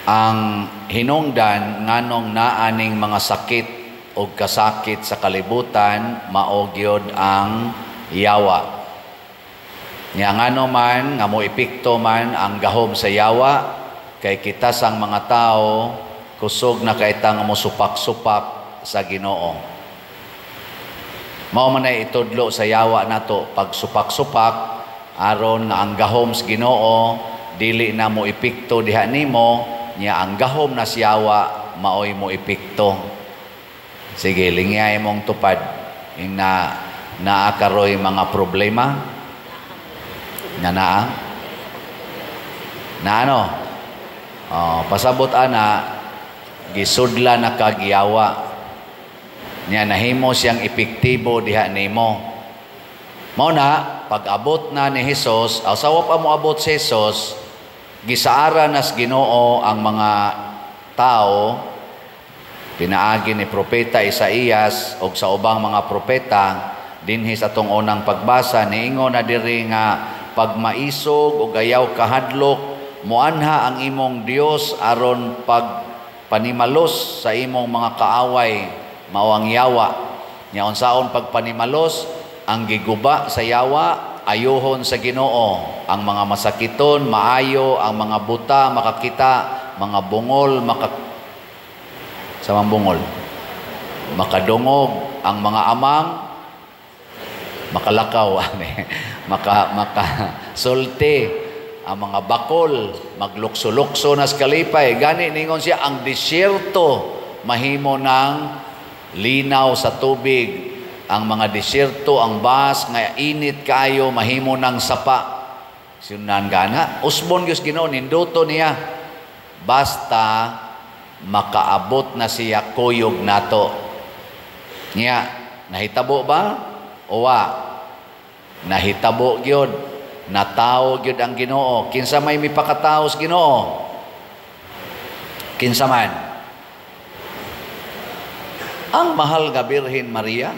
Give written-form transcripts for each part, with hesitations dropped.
Ang hinungdan nganong naa ning mga sakit o kasakit sa kalibutan, mao gyud ang yawa. Nya ngano man nga mo epekto man ang gahom sa yawa, kay kita sang mga tao kusog na kay ta nga mosupak-supak sa Ginoo. Mao man ay itudlo sa yawa nato pagsupak-supak aron nga ang gahom sa Ginoo dili na mo epekto diha nimo, nya ang gahom na sa yawa maoy mo epekto. Sige, lingyay mong tupad ing na naa karoy mga problema nga naa na ano, oh, pasabot ana, gisudla na kag yawa nya, nahimo siyang epektibo diha nimo. Mao na pag-abot na ni Hesus, asawa pa mo abot si Hesus, gisaara nas Ginoo ang mga tao pinaagi ni Propeta Isaías og sa ubang mga propeta. Dinhi sa atong unang pagbasa, niingon na diri nga pagmaisog og ayaw kahadlok, moanha ang imong Dios aron pag panimalos sa imong mga kaaway, mao ang yawa. Nya unsaon pagpanimalos? Ang giguba sa yawa, ayuhon sa Ginoo. Ang mga masakiton maayo, ang mga buta makakita, mga bungol maka sa mga bungol makadungog, ang mga amang makalakaw, maka maka sulti, ang mga bakol maglukso-lukso nas kalipay. Gani ningon siya, ang disyerto mahimo ng linaw sa tubig, ang mga disyerto, ang bas nga init kaayo, mahimo ng sapa. Sinunan gana usbon gyud Ginoo, ninduto niya basta makaabot na siya kuyog nato. Nya nahitabo ba o wa? Nahitabo gyud, natawo gyud ang Ginoo. Kinsa may mipakatawo sa Ginoo? Kinsa man? Ang mahal nga Birhen Maria.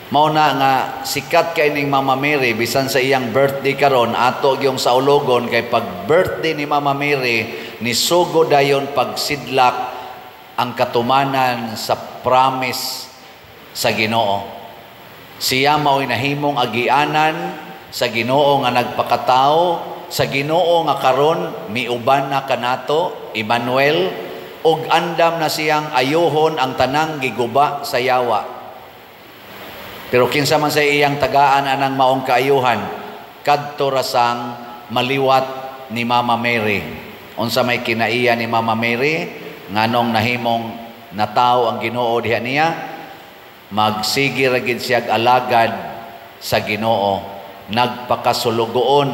Mao na nga sikat kay ning Mama Mary. Bisan sa iyang birthday karon, ato gyung saulogon, kay pag birthday ni Mama Mary, nisugo dayon pagsidlak ang katumanan sa promise sa Ginoo. Siya mao'y nahimong agianan sa Ginoo nga nagpakatao, sa Ginoo nga karon miuban na kanato, Emmanuel, ug andam na siyang ayuhon ang tanang giguba sa yawa. Pero kinsa man sa iyang tagaan anang maong kaayuhan? Kadto ra sang maliwat ni Mama Mary. Unsa may kinaiya ni Mama Mary nganong nahimong natawo ang Ginoo diha niya? Magsige ra gid siyag alagad sa Ginoo, nagpakasulugoon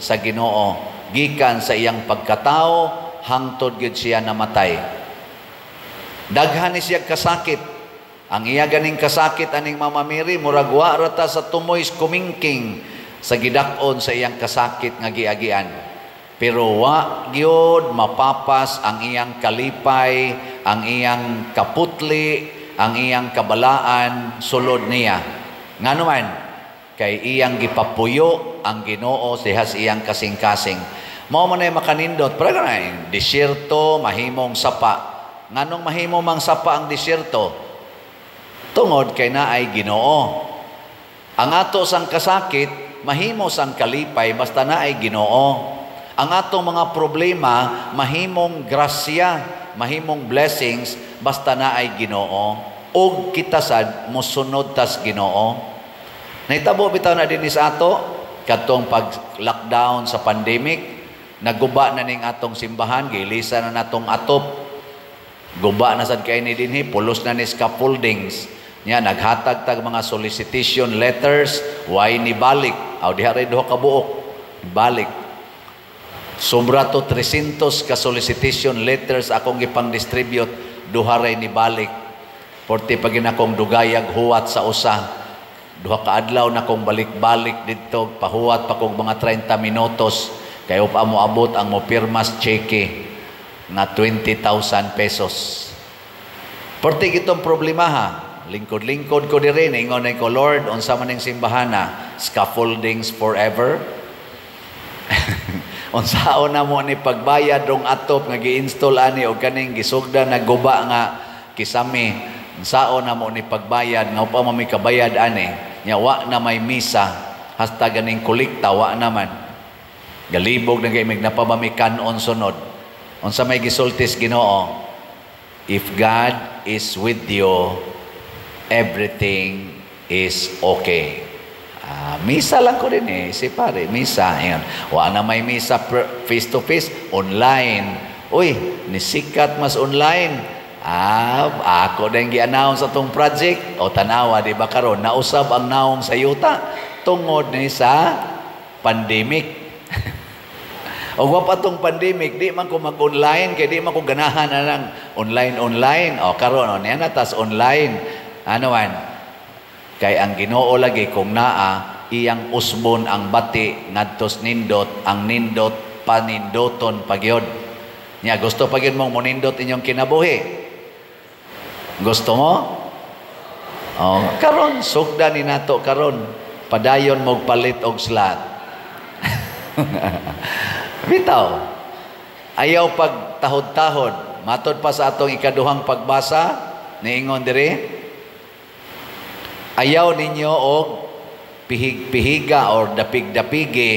sa Ginoo gikan sa iyang pagkatao hangtod gid siya namatay. Daghan ni siya kasakit. Ang iya ganing kasakit aning Mama Mary, murag wa ra ta sa tumoy kumingking sa gidak-on sa iyang kasakit nga giagian. Pero wa gyud mapapas ang iyang kalipay, ang iyang kaputli, ang iyang kabalaan sulod niya. Ngano man? Kay iyang gipapuyo ang Ginoo diha sa iyang kasing-kasing. Mao man ay makanindot, pero na disyerto mahimong sapa. Nganong mahimo mang sapa ang disyerto? Tungod kay naay Ginoo. Ang ato sang kasakit mahimo sang kalipay basta naay Ginoo. Ang atong mga problema mahimong grasya, mahimong blessings basta naay Ginoo. Og kita sad mosunod tas Ginoo. Nahitabo bitaw na dinhi sa ato kadtong pag-lockdown sa pandemic, naguba na ning atong simbahan, giilisa na natong atop. Guba na sad kay ni dinhi, pulos na ni scaffoldings. Nya naghatag tag mga solicitation letters, why ni balik? Aw diha ray duha ka buok, balik. Sobra to 300 ka solicitation letters akong gipang-distribute, duha ray ni balik. Porte pag akong dugayag huwat sa usa. Duha ka adlaw na kong balik-balik didto, pahuwat pa kog mga 30 minutos kay pa mo abot ang mo pirmas cheque nga 20,000 pesos. Porte gitong problema ha. Lingkod-lingkod ko diri, ningon ko, "Lord, unsa man ning simbahana, scaffoldings forever?" Unsaon na mo ni pagbayad rong atop nga gi-install ani og kaning gisugdan na guba nga kisame? Unsaon na mo ni pagbayad nga pa mi kabayad ani? Nya wa na may misa hasta ganing kolekta wa naman. Galibog na kay mig na pa ba mi kanon sunod. Unsa may gisultis Ginoo? If God is with you, everything is okay. Ah, misa lang ko din eh, si pare, misa. Ayan. Wa na may misa face to face, online. Uy, nisikat mas online. Ah, ako din gi-announce atong project. O tanawa, di ba karon nausab ang naong sa yuta tungod ni sa pandemic. O wa pa tong pandemic, di man ko mag-online kay di man ko ganahan na lang online online. O karon o niya na tas online. Ano man? Kay ang Ginoo lagi kung naa iyang usbon ang bati ngadtos nindot, ang nindot panindoton pagyod. Nya gusto pa gyud mong monindot inyong kinabuhi? Gusto mo? Oh, karon sugda ni nato karon. Padayon mog palit og slot. Bitaw. Ayaw pag tahod-tahod. Matod pa sa atong ikaduhang pagbasa, niingon diri, ayaw ninyo og pihig-pihiga or dapig-dapigi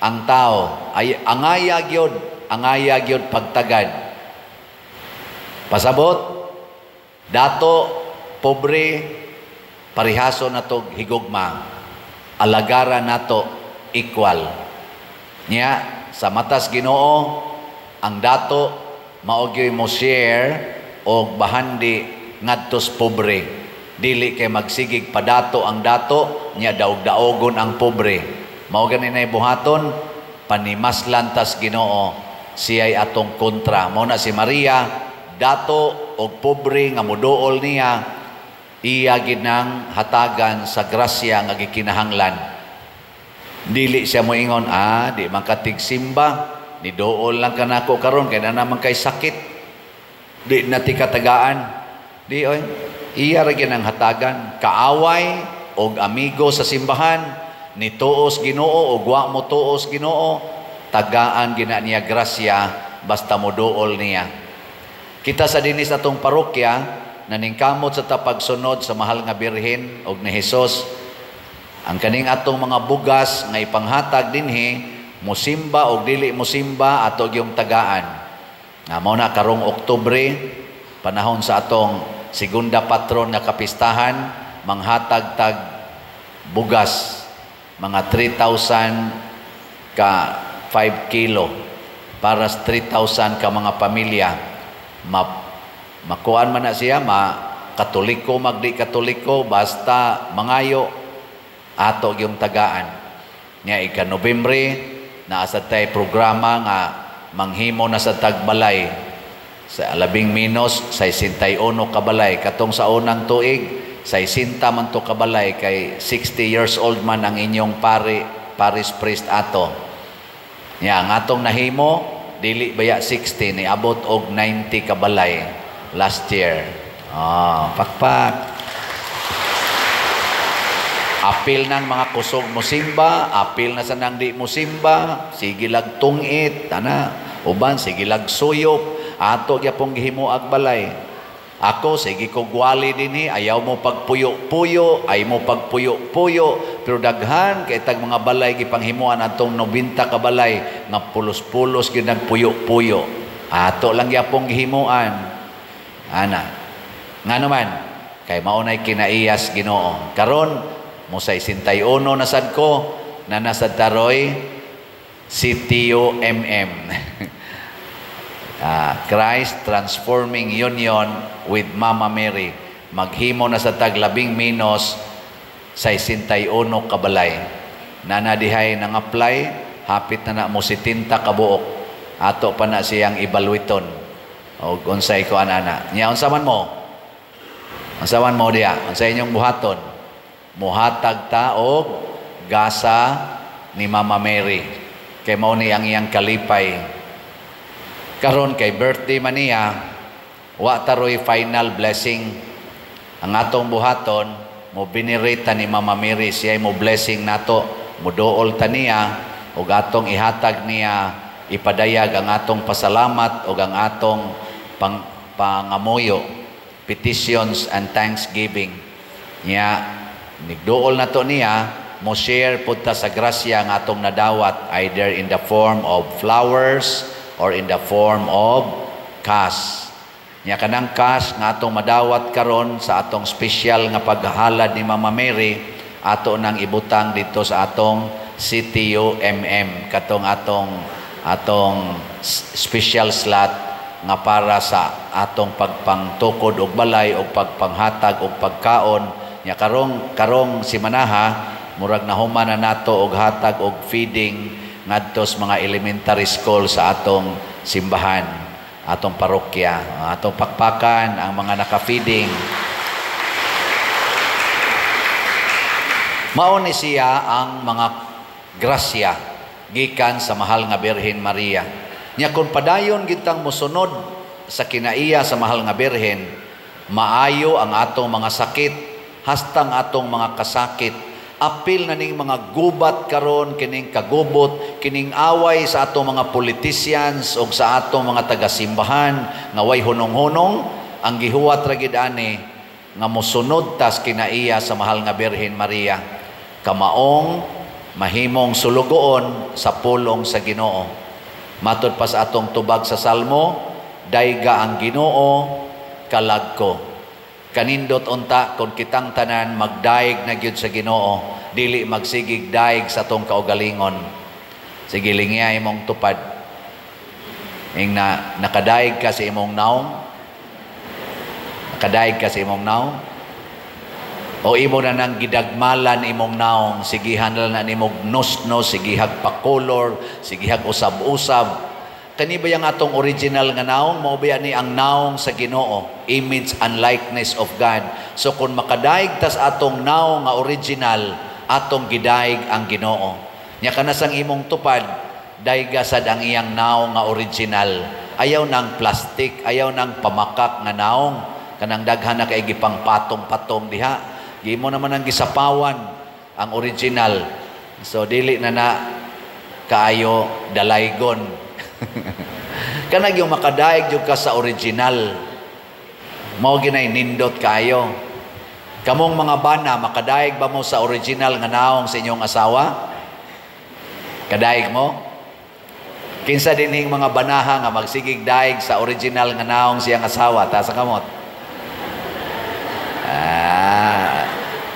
ang tao. Ay, angaya gyud pagtagad. Pasabot, dato, pobre, parihaso nato higugma. Alagara nato equal. Nya sa matas Ginoo ang dato mao gyud mo share og bahandi ngadtos pobre. Dili kay magsigig padato ang dato nya daog-daogon ang pobre. Mao gani nay buhaton panimaslan tas Ginoo, siya'y atong kontra. Mao na si Maria, dato og pobre nga moduol niya, iya ginang hatagan sa grasya nga gikinahanglan. Dili siya moingon, "Ah, di man katigsimba, ni dool lang kanako karon kay na naman kay sakit. Di na ti katagaan." Di oy, iya ra gyud ang hatagan. Kaaway og amigo sa simbahan, ni tuos Ginoo og wa mo tuos Ginoo, tagaan gina niya grasya basta mo dool niya. Kita sa dinis atong parokya, naningkamot sa tapagsunod sa mahal nga Birhen og ni Hesus. Ang kaning atong mga bugas nga ipanghatag dinhi, musimba og dili musimba, ato gyung tagaan. Nga mao na karong Oktubre, panahon sa atong segunda patron nga kapistahan, manghatag tag bugas mga 3,000 ka 5 kilo para sa 3,000 ka mga pamilya. Makuan man na siya, ma Katoliko magdi Katoliko, basta mangayo, ato gyung tagaan. Nya ika Nobyembre naa sa tay programa nga manghimo na sa tagbalay sa labing menos 61 kabalay. Katong sa unang tuig 60 man to kabalay kay 60 years old man ang inyong pare, parish priest ato. Nya ang atong nahimo dili baya 60, niabot og 90 kabalay last year. Ah, pakpak. Apil ng mga kusog musimba, apil na sa nang di musimba, sige lag tungit, ana, uban sige lag suyop, ato gyapong gihimuag balay. Ako sige ko gwali dinhi, ayaw mo pagpuyo-puyo, ay mo pagpuyo-puyo, pero daghan kay tag mga balay gipanghimuan atong 90 ka balay nga pulos-pulos gyud nagpuyo-puyo. Ato lang gyapong gihimuan. Ana. Ngano man kay mao nay kinaiyas Ginoo. Karon mo 61 na sad ko na nasa taroy CTUMM. Christ Transforming Union with Mama Mary. Maghimo na sa tag labing menos 61 kabalay. Nana dihay nang apply, hapit na na mo 70 kabuok. Ato pa na siyang evaluaton. O unsay ko anana. Nya unsa man mo? Unsa man mo diya? Unsa inyong buhaton? Muhatag ta og gasa ni Mama Mary. Kay mao ni ang iyang kalipay. Karon kay birthday man niya, wa taroy final blessing. Ang atong buhaton, mo venerate ta ni Mama Mary, siya mo blessing nato, mo dool ta niya ug atong ihatag niya Ipadayag ang atong pasalamat o ang atong pangamuyo, petitions and thanksgiving. Nya nigduol na to niya, mo share pud ta sa grasya nga atong nadawat, either in the form of flowers or in the form of cash. Nya kanang cash nga atong madawat karon sa atong special nga paghalad ni Mama Mary, ato nang ibutang dito sa atong CTUMM, katong atong atong special slot nga para sa atong pagpangtukod og balay og pagpanghatag og pagkaon. Nya karong karong simanaha, murag nahuman na nato og hatag og feeding ngadto sa mga elementary school sa atong simbahan, atong parokya. Atong pakpakan ang mga naka-feeding. Mao ni siya ang mga grasya gikan sa mahal nga Birhen Maria. Nya kung padayon gitang mosunod sa kinaiya sa mahal nga Birhen, maayo ang atong mga sakit, hastang atong mga kasakit. Apil na ning mga gubat karon, kining kagubot, kining away sa atong mga politicians og sa atong mga tagasimbahan nga way hunong-hunong, ang gihuwat ra gid ani nga mosunod tas kinaiya sa mahal nga Birhen Maria, kamaong mahimong sulugoon sa pulong sa Ginoo. Matod pa sa atong tubag sa Salmo, dayga ang Ginoo, kalag ko. Kanindot unta kung kitang tanan magdaig na gyud sa Ginoo, dili magsigig daig sa atong kaugalingon. Sige, lingya imong tupad. Ing na nakadaig ka sa imong naong, nakadaig ka sa imong naong, o imo na nang gidagmalan imong naong, sigihan na nimog nos-nos, sigihag pakolor, sigihag usab-usab. Kani ba yung atong original nga naong? Mao ba ni ang naong sa Ginoo, image and likeness of God. So kung makadaig tas atong naong nga original, atong gidaig ang Ginoo. Nya kanasang imong tupad, daiga sad ang iyang naong nga original. Ayaw nang plastic, ayaw nang pamakak nga naong. Kanang daghan na kay gipang patong-patong diha. Gimo naman ang gisapawan ang original. So dili na na kaayo dalaygon. Kanag yung makadaig jud ka sa original, mao ginay nindot kaayo. Kamong mga bana, makadaig ba mo sa original nga naong sa inyong asawa? Kadaig mo? Kinsa dinhing mga banaha nga magsigig daig sa original nga naong siyang asawa? Taas ang kamot. Ah,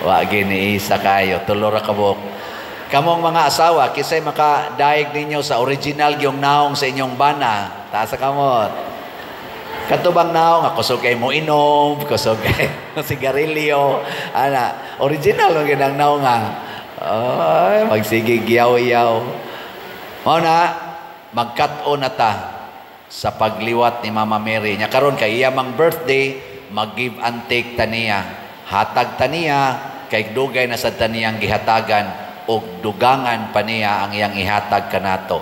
wa gini isa kayo, tulo ra kabuk. Kamong mga asawa, kisay makadaig ninyo sa original yung naong sa inyong bana? Taas sa kamot. Katubang naong, kusog kay mo inom, kusog kay sigarilyo. Ana, original ang ginang naong nga. Ay, magsigig yaw-yaw. Mao na, magkat-o na ta sa pagliwat ni Mama Mary. Nya karon kay iya mang birthday, mag-give and take ta niya. Hatag ta niya, kay dugay na sad ta niyang gihatagan, og dugangan pa niya ang iyang ihatag kanato.